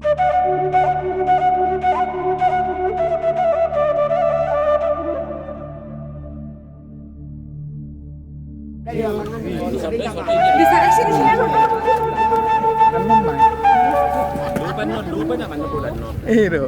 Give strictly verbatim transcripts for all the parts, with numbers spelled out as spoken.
Bisa di sini, sini. Lupa, no, lupa, no, mana bulan, no. Iya, do.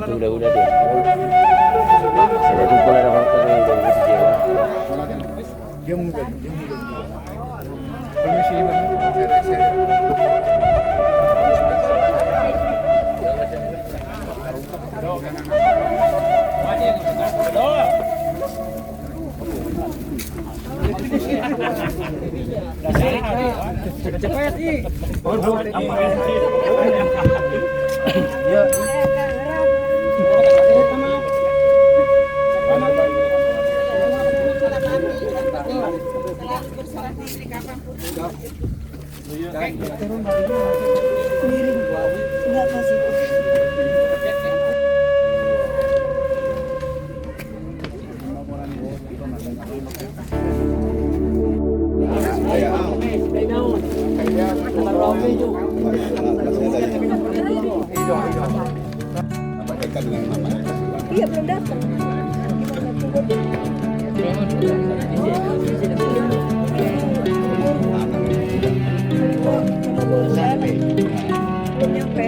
Udah, udah, udah. Sudah kumpul ada waktu nih, udah, udah, udah. Dia muda, dia muda. Permisi, Bang. Iya, belum datang. Belum nyampe.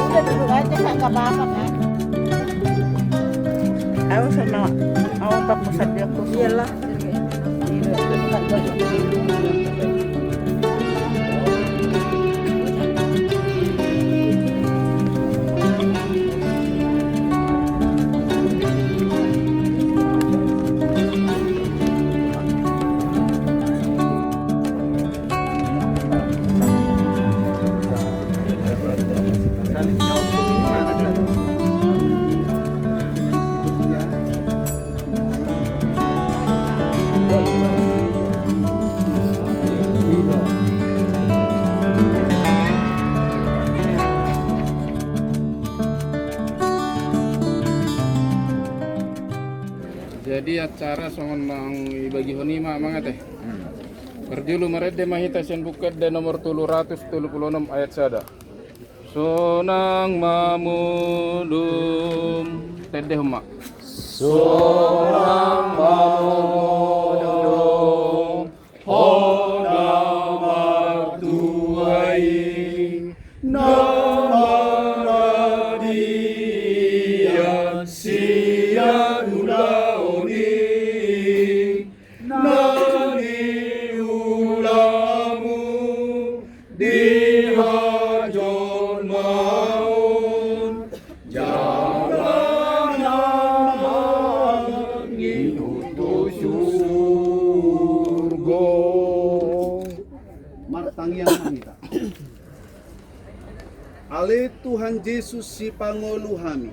Udah duduk aja, kagak apa-apa, kan? Ayo, sana. Ayo, tak pesan dia khusus. Iyalah. Jadi acara songon naung ibagihon i ma, Amang, ate. Parjolo marende ma hita sian Buku Ende nomor tolu ratus tolu pulu onom ayat sada. Sonang ma modom. Tendehon ma. Sonang ma modom Ho na martua i, na maradian sian ulaon i, na niulamu di hajolmaon, jala na mangihut tu surgo. Martangiang ma hita. Ale Tuhan Jesus, sipangolu hami,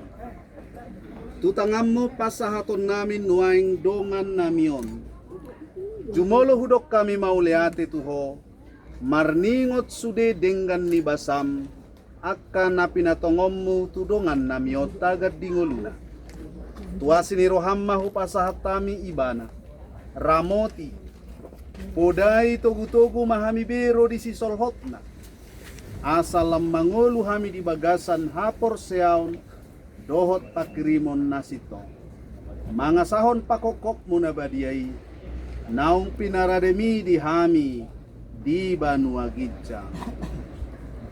tu tanganmu pasahatonnami nuaeng dongannami on. Jumolo hudok hami mauliate tu Ho, marningot sude denggan ni basam, angka na pinatongonmu tu dongannami on tagan di ngoluna. Tu asi ni roham ma hupasahat hami ibana. Ramoti, podai togutogu ma hami be ro di sisolhotna, asa lam mangolu hami di bagasan haporseaon dohot panghirimon na sintong, mangasahon panghophopmu na badia i, naung pinarademi di hami di banua ginjang.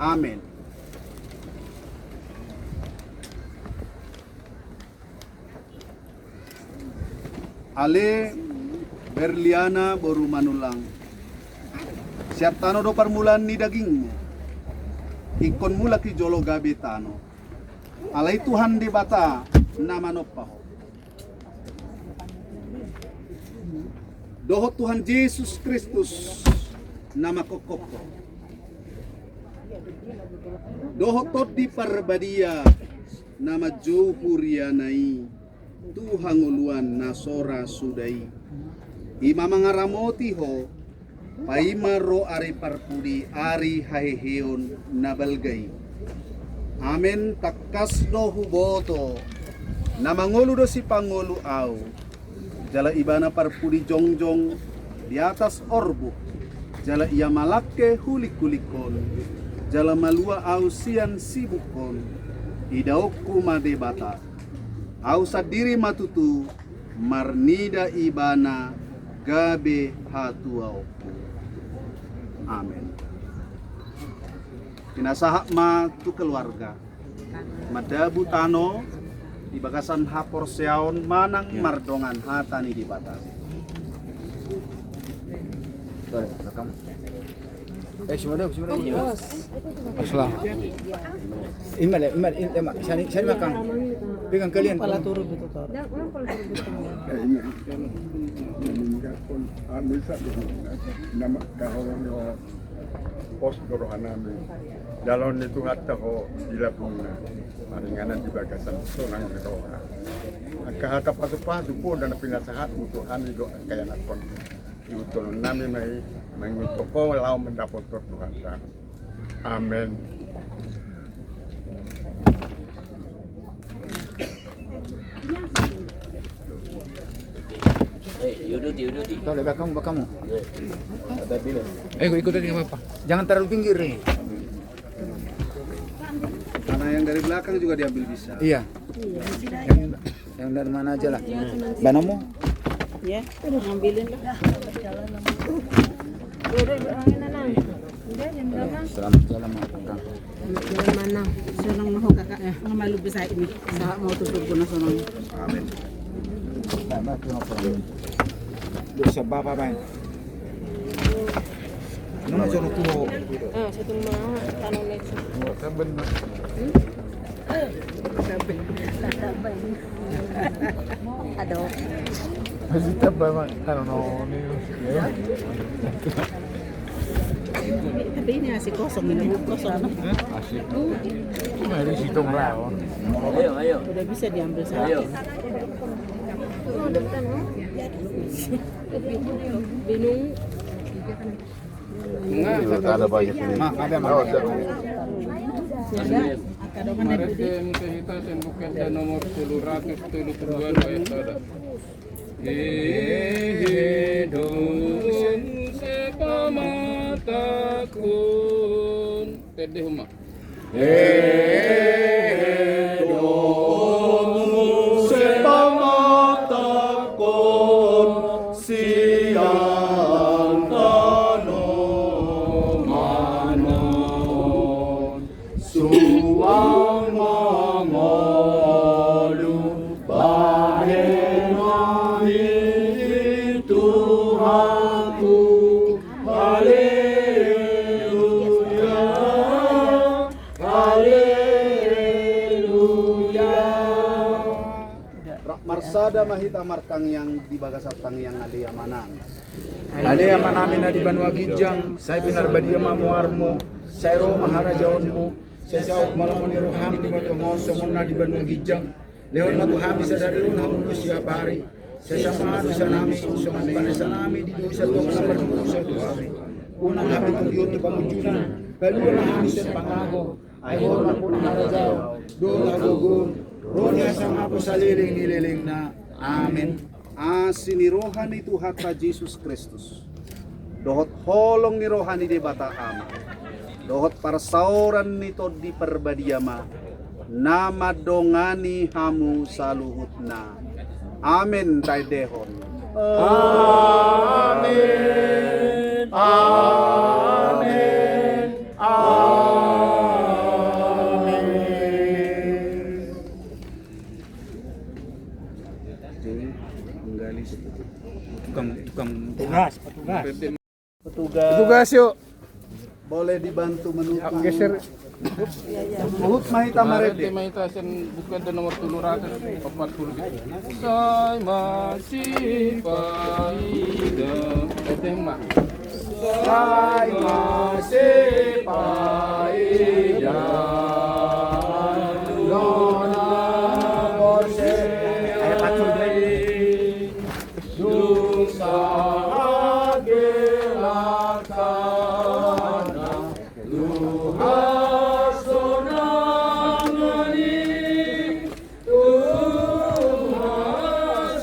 Amen. Ale Berliana boru Manulang, sian tano do parmulaan ni dagingmu, ingkon mulak i jolo gabe tano. Alai Tuhan Debata na manompa ho. Dohot Tuhan Jesus Kristus na mangkopkop ho, dohot Tondi Parbadia na manjou huriana i tu hangoluan na so ra suda i, i ma mangaramoti ho paima ro ari parpudi, ari haheheon na balga i. Amen. Tangkas do huboto na mangolu do Sipangolu ahu, jala Ibana parpudi jongjong di atas orbuk, jala Ia malangke hulinghulinghon, jala malua ahu sian sibukhon. Idaonku ma Debata, ahu sandiri ma tutu marnida Ibana gabe hatuaonku. Amen. Pinasahat ma tu keluarga, mandabu tano di bagasan haporseaon manang mardongan hata ni Debata. Eh, sudah, sudah. Aslah. Ima le, ima, ima, sani, sani makang. Pegang kalian. Pala turu gitu, Tor. Nama kahorong pos do rohanami. Jaloon ni Tuhanta ho di lambungna, maringanan di bagasan sonang ni roha. Angka hata pasupasu poda na pinasahatmu tu hami do angka ianakhon. Ihuthononnami ma i mangihuthon ho laho mandapothon Tuhanta. Amen. Eh, Yududi, Yududi. Tole, belakang, belakangmu. Ada bilang. Eh, ikut aja, nggak apa-apa. Jangan terlalu pinggir, eh. Karena yang dari belakang juga diambil bisa. Iya. Yang, yang dari mana aja lah. Banamu? Ya, ngambilin lah. Selamat jalan, Kang. Mana? Senang mau kakak. Eh, nggak malu bisa ini. Saat mau tutup guna senang. Amin. Bisa bapak, Bang. Nona sono tuo. Ah, satu ma, tano neco. Saben. Saben. Aduh. Masih tambah, Bang. Anu, no, ini. Tapi ini masih kosong, ini kosong. Hah? Masih. Ini masih hitung lah, oh. Ayo, ayo. Udah bisa diambil satu. Ayo. Bingung. Ada banyak ini. Mak, ada, Mak. Kemarin dia minta kita senduknya nomor sepuluh ratus tujuh puluh dua, saya saudara. Ede domu sepamatakkon. Tende homa. Ede domu sepamatakkon sian tano manon. Suang mangolu bahen ma i Tuhanku. Haleluya, haleluya. Rap marsada ma hita martangiang di bagasan tangiang Ale Amanami. Ale Amanami na di banua ginjang, sai pinarbadia ma goarmu, sai ro ma harajaonmu, sai saut ma lomo ni roham di banua tonga on songon na di banua ginjang. Lehon ma tu hami sadari on hangoluan siapari. Sesa ma dosanami songon panesanami di dosa tu na mardosa tu hami. Unang hami togihon tu pangunjunan, palua ma hami sian pangago. Ai Ho do nampuna harajaon dohot hagogoon, ro ni hasangapon saleleng ni lelengna. Amen. Asi ni roha ni Tuhanta Jesus Kristus, dohot holong ni roha ni Debata Ama, dohot parsaoran ni Tondi Parbadia ma na mandongani hamu saluhutna. Amen. Taendehon. Amen. Amen. Amen. Tukang, tukang tugas, petugas. Petugas. Petugas, yuk. Boleh dibantu menutup. Geser. Huhut ma hita marende. Marende ma hita sian Buku Ende nomor tolu ratus empat puluh pitu. Sai masipaida. Ete ma. Sai masipaida. Lona bose. Ayo, pacu, deh. Dung sahat gelaksana, luhas sonang ni, luhas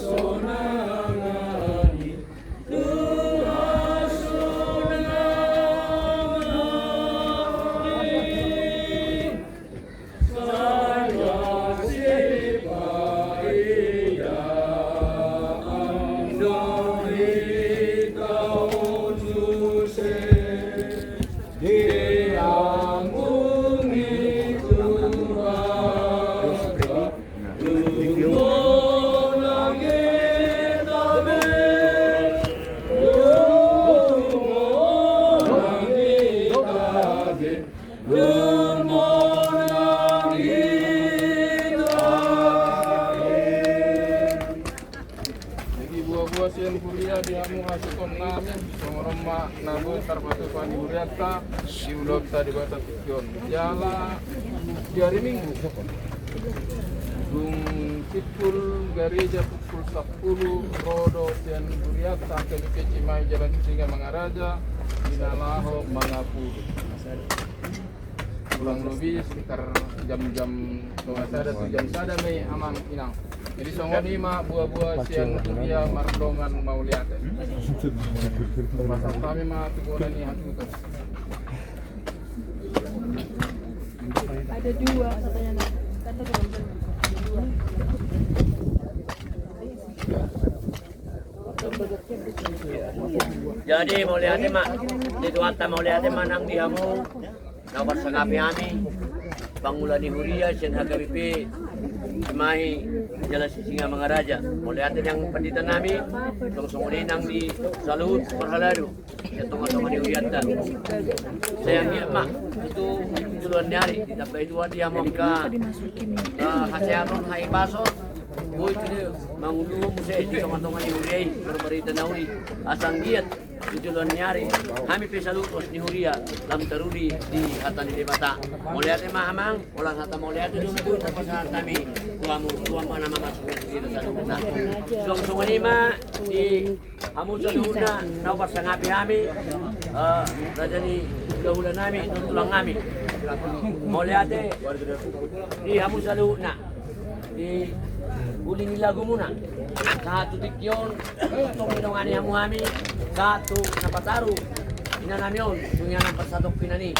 sonang ni, luhas sonang ni. Jadi buha-buha sian huria di hamu hasuhuton nami, songon on ma na boi tarpatupa ni hurianta, di ulaonta di bagasan tingki on. Jala di ari Minggu, dung simpul gareja pukul sampulu, ro do sian hurianta angka ni peci ma i jala Sisingamangaraja, di na laho mangapuli. Kurang lebih sekitar jam-jam setengah sada tu jam sada ma i, amang inang. Jadi songon i ma buha-buha sian huria mardongan mauliate. Pasahat hami ma tu bona ni hasuhuton. Ada dua katanya, nah. Kata dua. Jadi mauliate ma di Tuhanta, mauliate ma nang di hamu na huparsangapi hami, pangula ni huria sian H K B P Cimahi jala Sisingamangaraja. Mauliate nang pandita nami, songon-songon i nang di saluhut parhalado sian tonga-tonga ni hurianta. Sai anggiat ma tu joloan ni ari ditambai Tuhan di hamu angka, eh, hasehaton, hahipason, boi tu dia mangulahon muse di tonga-tonga ni huria i, marbarita na uli, asa anggiat tu joloan ni ari hami pe saluhut ulos ni huria lam taruli di hata ni Debata. Mauliate ma amang, holan hata mauliate do na boi tapasahat hami tu hamu, Tuhan ma na mamasumasu hita saluhutna. Songon-songon i ma di hamu saluhutna na huparsangapi hami, eh, raja ni hulahula nami, tulang nami. Mauliate di hamu saluhutna di uli ni lagumuna. Sahat tu tingki on, tong didongani hamu hami, sahat tu na pataru ina nami on, tu ina nami parsatongkinan i.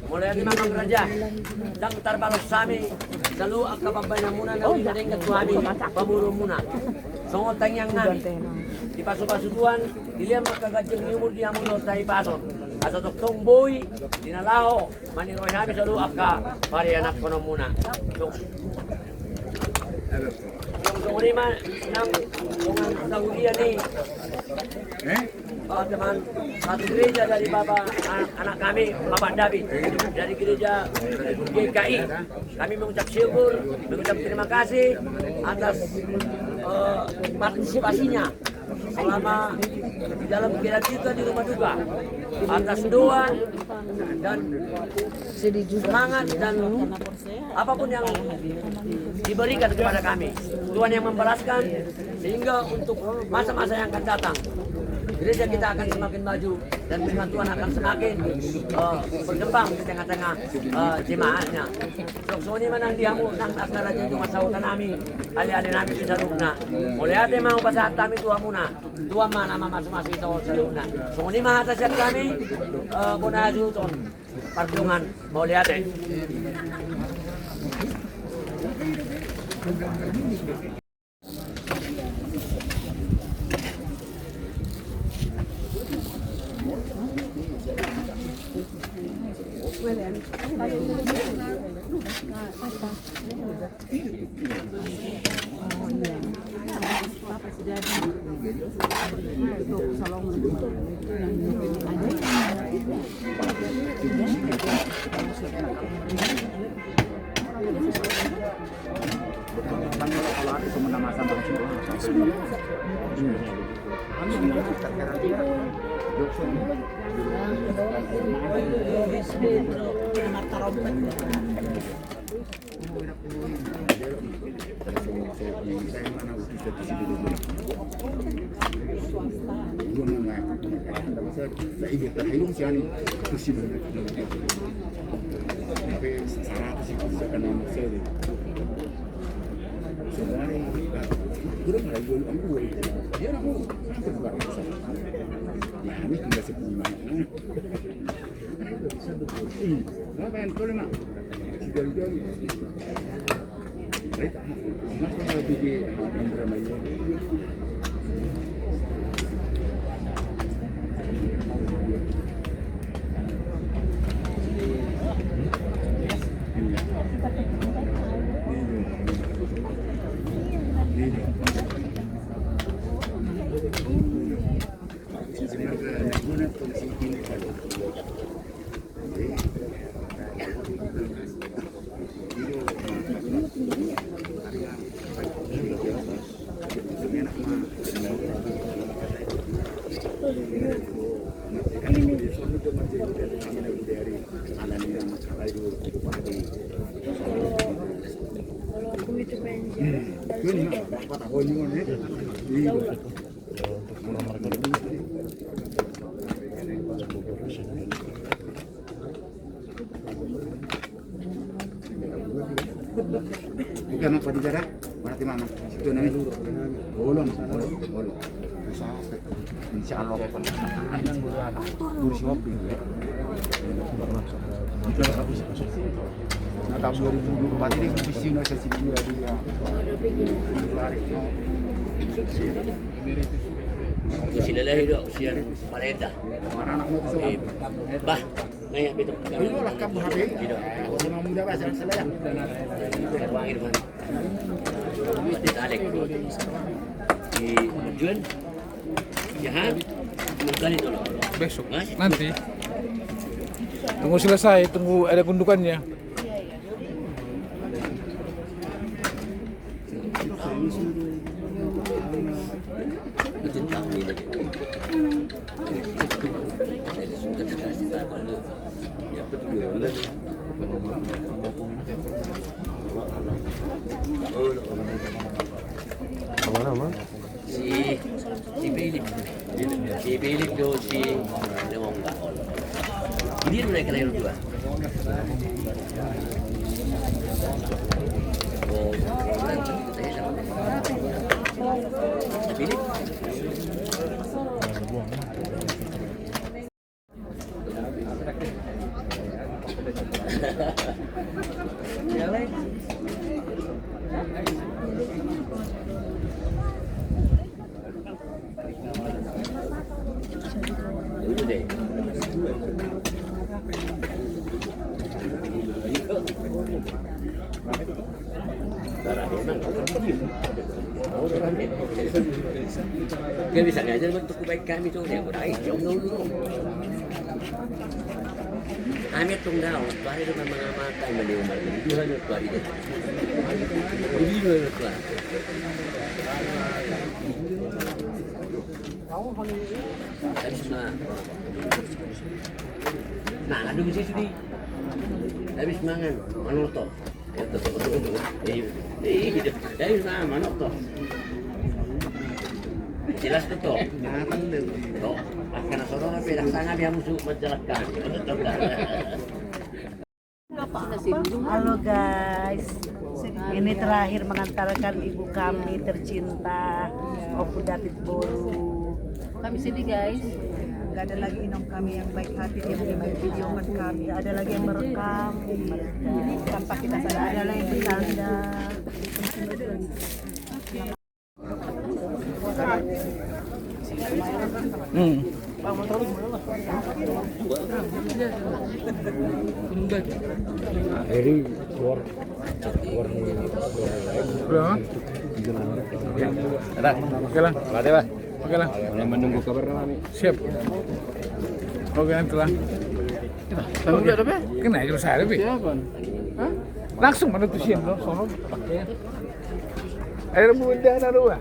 Mauliate ma amang raja, ndang tarbalos hami saluhut angka pambahenanmuna na uli na denggan tu hami pamoruonmuna. Songon tangiang nami, dipasu-pasu Tuhan, dilehon ma angka ganjang ni umur di hamu dohot hahipason, asa tongtong boi di na laho maniroi hami saluhut angka parianakkononmuna. Song- Songon i ma nang dongan sahuria ni, eh, teman satu gereja dari Bapak, anak, anak kami, Bapak David, dari gereja G K I. Kami mengucap syukur, mengucap terima kasih atas, eh, partisipasinya selama di dalam kegiatan kita di rumah duka, atas doa dan semangat dan apapun yang diberikan kepada kami, Tuhan yang membalaskan, sehingga untuk masa-masa yang akan datang, gereja kita akan semakin maju dan firman Tuhan akan semakin, eh, berkembang di tengah-tengah, eh, jemaatnya. Songon i ma nang di hamu nang angka raja ni dongan sahuta nami, ale-ale nami tu saluhutna. Mauliate ma hupasahat hami tu hamuna. Tuhan ma na mamasumasu hita saluhutna. Songon i ma hata sian hami, eh, bona hasuhuton. Pardongan, mauliate. Bukan apa di darat, berarti mana? Situ nami. Bolong, bolong, bolong. Insya Allah. Kursi hobi. Nah, tahun dua ribu dua puluh empat ini kursi nasi dia. Kursi leleh itu, kursi yang paling indah. Mana anak mau ke sana? Bah. Ini lah kamu H P. Orang muda bahasa Indonesia. Besok nanti. Tunggu selesai, tunggu ada gundukannya. Apa nama? Si, si Philip. Si Philip do si Lewongga. Dia mulai kena dua. Dia bisa ngajar bentuk baik kami tuh, dia udah ayo, jauh dulu. Kami tunggal, tuari dengan mengamalkan, meniup, meniup, tuari deh. Ini juga tuari. Habis ma. Nah, aduh, bisa sedih. Habis mangan, manoto. Habis mangan, manoto. Jelas betul. Tuh, akan soro, tapi dah sangat dia musuh menjelaskan. Halo guys, ini terakhir mengantarkan ibu kami tercinta, Ompu David Boru. Kami sedih guys. Gak ada lagi inong kami yang baik hati, yang baik video kami. Ada lagi yang merekam tanpa kita sadar. Ada lagi yang bercanda. Hmm. Jadi keluar, keluar, keluar. Udah, ah? Oke lah. Oke lah. Oke lah. Menunggu kabar kami. Siap. Oke, nanti lah. Kena aja saya lebih. Langsung mana tuh sih, no? Sono pakai. Air muda na dua.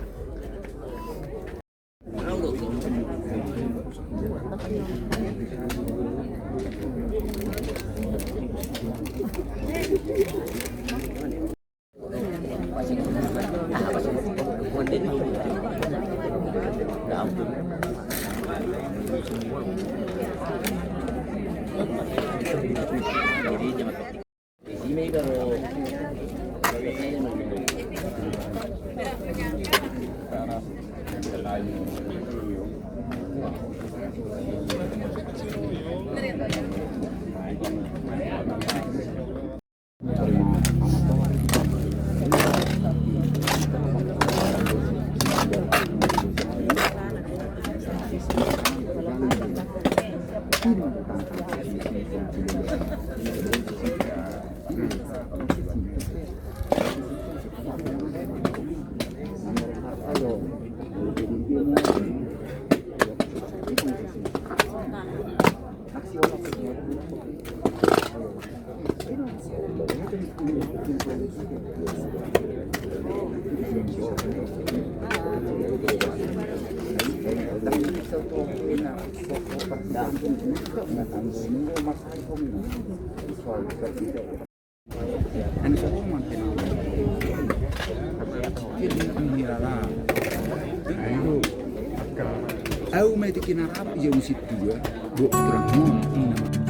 Au ma ete kinarap ia musim tua, dok terang mo ina.